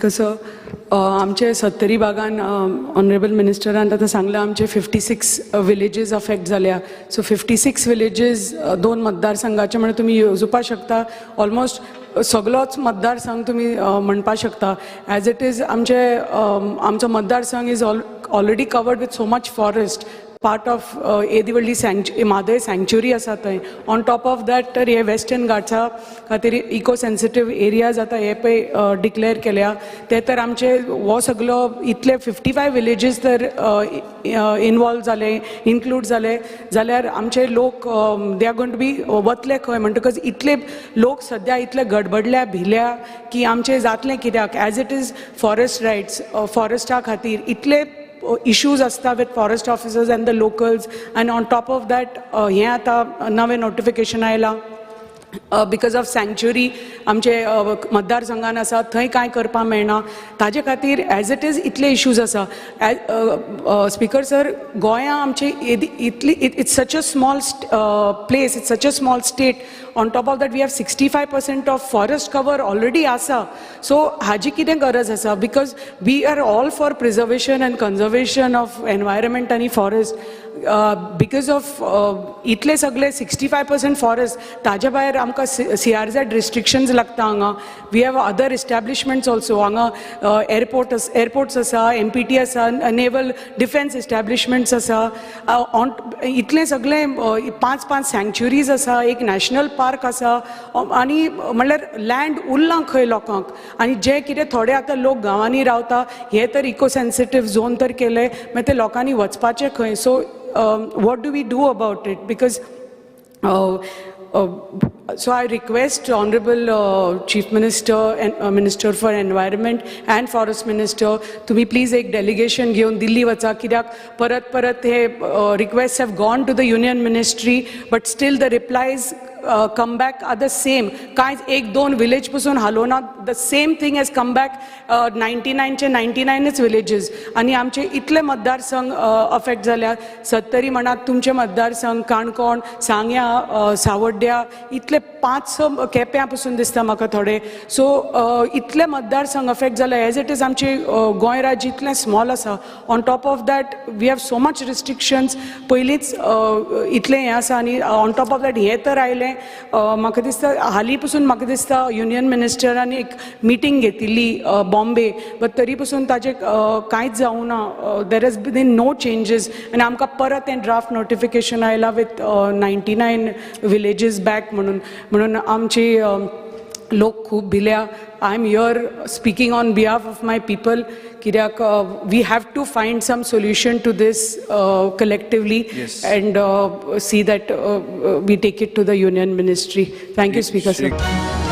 कसं आमचे सत्तरी भागान ऑनरेबल मिनिस्टरान आतां सांगलां, आमचे 56 विलेजीस अफेक्ट जाल्या. सो 56 विलेजीस दोन मतदारसंघाचे म्हणून तुमी येवजुपाक शकता, ऑलमोस्ट सगलोच मतदारसंघ तुमी म्हणपाक शकता. एज it is आमचे आमचो मतदारसंघ is already covered with so much forest, part of येदी व्हडली म्हादय सँक्च्युरी आसा थंय. ऑन टॉप ऑफ that तर हे वेस्टर्न घाट्सा खातीर इको सेन्सिटीव एरियाज आतां हे पळय डिक्लेअर केल्या. ते तर आमचे हो सगलो इतले 55 विलेजीस तर इनवॉल्व जाले, इन्क्लूड जाले जाल्यार आमचे लोक they are going to be वतले खंय? म्हणटकच इतले लोक सद्या इतले गडबडल्या, भिल्या की आमचे जातलें कित्याक? As it is forest rights, Foresta खातीर इतले इश्यूज आसता with forest officers and the locals, and on top of that हें आतां नवें नोटिफिकेशन आयलां because of सँक्च्युरी आमचे मतदारसंघान आसा, थंय कांय करपाक मेळना. ताजे खातीर एज it is इतले इश्यूज आसा. स्पीकर सर, गोंया आमची इतली, it's such a small place, it's such a small state. On top of that, we have 65% of forest cover already आसा. सो हाजी कितें गरज आसा? Because we are all for preservation and conservation of environment आनी forest. Because of इतले सगळे 65% forest, ताजे भायर आमकां सीआरझेड रिस्ट्रिक्शन्स लागता हांगा. We have other establishments also. हांगा एअरपोर्ट्स आसा, एमपीटी आसा, नेवल डिफेन्स इस्टॅब्लिशमेंट्स आसा. ऑन इतलें सगळें पांच पांच सँक्च्युरीज आसा, एक नॅशनल पार्क आसा आनी म्हणल्यार लँड उरलां खंय लोकांक? आनी जे कितें थोडे आतां लोक गांवांनी रावता, हे तर इको सेन्सिटीव झोन तर केले, मागीर ते लोकांनी वचपाचें खंय? So what do we do about it? Because so I request Honorable Chief Minister and Minister for Environment and Forest Minister, तुम्ही प्लीज एक डेलिगेशन घेवन दिल्ली वचा, कित्याक परत परत हे request have gone to the union ministry, but still the replies come back are the same. कांयच एक दोन विलेज पसून हालोवना. The same thing has come back, 99चे 99च विलेजीस. आनी आमचे इतले मतदारसंघ अफेक्ट जाल्यात, सत्तरी म्हणात, तुमचे मतदारसंघ, काणकोण, सांग्या, सावड्ड्या, इतले पांच स, केप्यां पसून दिसता म्हाका थोडे. सो इतले मतदारसंघ अफेक्ट जाले. एज it is आमचे गोंय राज्य इतलें स्मॉल आसा. On top of that, we have so much restrictions. पयलींच इतलें हें आसा आनी ऑन टॉप ऑफ that हें तर आयलें. म्हाका दिसता हालीं पसून, म्हाका दिसता युनियन मिनिस्टरान एक मिटींग घेतिल्ली बॉम्बे, बट तरी पसून ताजें कांयच जावं ना. There has been no changes आनी आमकां परत हें ड्राफ्ट नोटिफिकेशन आयलां with 99 villages back म्हणून. म्हणून आमची लोक खूब भिल्या. I am here speaking on behalf of my people, कित्याक we have to find some solution to this collectively and see that we take it to the union ministry. Thank you, Speaker sir.